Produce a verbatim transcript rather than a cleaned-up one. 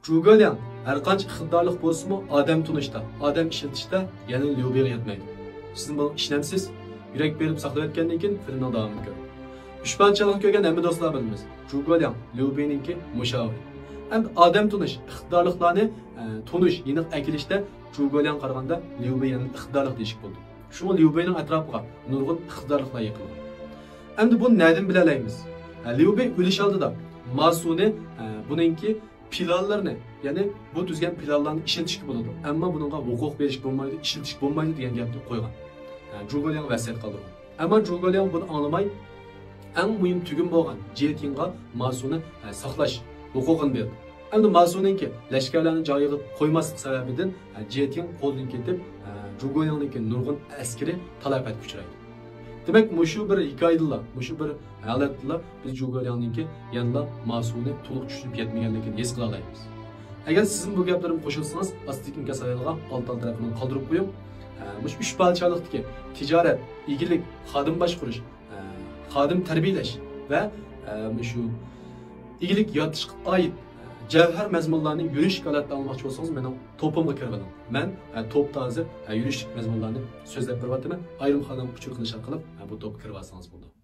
جۇگولياڭ ھەرقانچە ئىقتىدارلىق بولسىمۇ، ئادەم تونۇشتا، ئادەم ئىشلىتىشتە يەنە ليۇ بېيغا يەتمەيدۇ. سىزمۇ بۇنىڭغا ئىشىنەمسىز؟ يۈرەك بېرىپ ساقلىۋەتكەندىن كېيىن فىلىمنىڭ داۋامىنى كۆرۈڭ. ئۈچ پادىشاھلىقنى كۆرگەن ھەممە دوستلار بىلىمىز. جۇگولياڭ ليۇ بېينىڭكى مۇشاۋىرى. ئەمدى ئادەم تونۇش، ئىقتىدارلىقلارنى، ئە، تونۇش، يېنىق ئەكېلىشتە جۇگولياڭغا قارىغاندا ليۇ بېي يەنە ئىقتىدارلىق دېيىشكە بولىدۇ. شۇڭا ليۇ بېينىڭ ئەتراپىغا نۇرغۇن ئىقتىدارلىقلار يىغىلغان. ئەمدى بۇنى نەدىن بىلەلەيمىز؟ ئە، ليۇ بېي ئۆلۈش ئالدىدا ماسۇنى، ئە، بۇنىڭكى پىلانلىرىنى، يەنى بۇ تۈزگەن پىلانلارنى ئىشلىتىشكە بولىدۇ، ئەمما بۇنىڭغا ھوقۇق بېرىشكە بولمايدۇ، ئىشلىتىشكە بولمايدۇ دېگەن گەپنى قويغان. ئە، جۇگولياڭغا ۋەسىيەت قالدۇرغان. ئەمما جۇگولياڭ بۇنى ئاڭلىماي، ئەڭ مۇھىم تۈگۈن بولغان جيې تىڭغا ماسۇنى، ئە، ساقلاش ھوقۇقىنى بەردى. ئەمدى ماسۇنىڭكى لەشكەرلەرنى جايىغا قويماسلىق سەۋەبىدىن، ئە، جيې تىڭ قولدىن كېتىپ، ئە، جۇگولياڭنىڭكى نۇرغۇن ئەسكىرى تالاپەتكە ئۇچرايدۇ. دېمەك، مۇشۇ بىر ھېكايىدىنلا، مۇشۇ بىر ھالەتتىنلا بىز جۇگولياڭنىڭكى يەنىلا ماسۇنى تولۇق چۈشىنىپ يەتمىگەنلىكىنى ھېس قىلالايمىز. ئەگەر سىزمۇ بۇ گەپلىرىمگە قوشۇلسىڭىز، ئاستىدىكى ئىنكاس ساھىلىغا ئالتە تەرەپىنى قالدۇرۇپ قويۇڭ. ئە، مۇشۇ ئۈچ پادىشاھلىقتىكى تىجارەت، ئىگىلىك، خادىم باشقۇرۇش، ئە، خادىم تەربىيەلەش ۋە، ئە، مۇشۇ ئىگىلىك يارىتىشقا ئائىت، ئە، جەۋھەر مەزمۇنلارنى يۈرۈشلۈك ھالەتتە ئاڭلىماقچى بولسىڭىز، مېنىڭ توپۇمغا كىرىۋېلىڭ. مەن، ئە، توپتا ھازىر، ئە، يۈرۈشلۈك مەزمۇنلارنى سۆزلەپ بېرىۋاتىمەن. ئايرىم خانىمغا ئۇچۇر قىلىش ئارقىلىق، ئە، بۇ توپقا كىرىۋالسىڭىز بولىدۇ.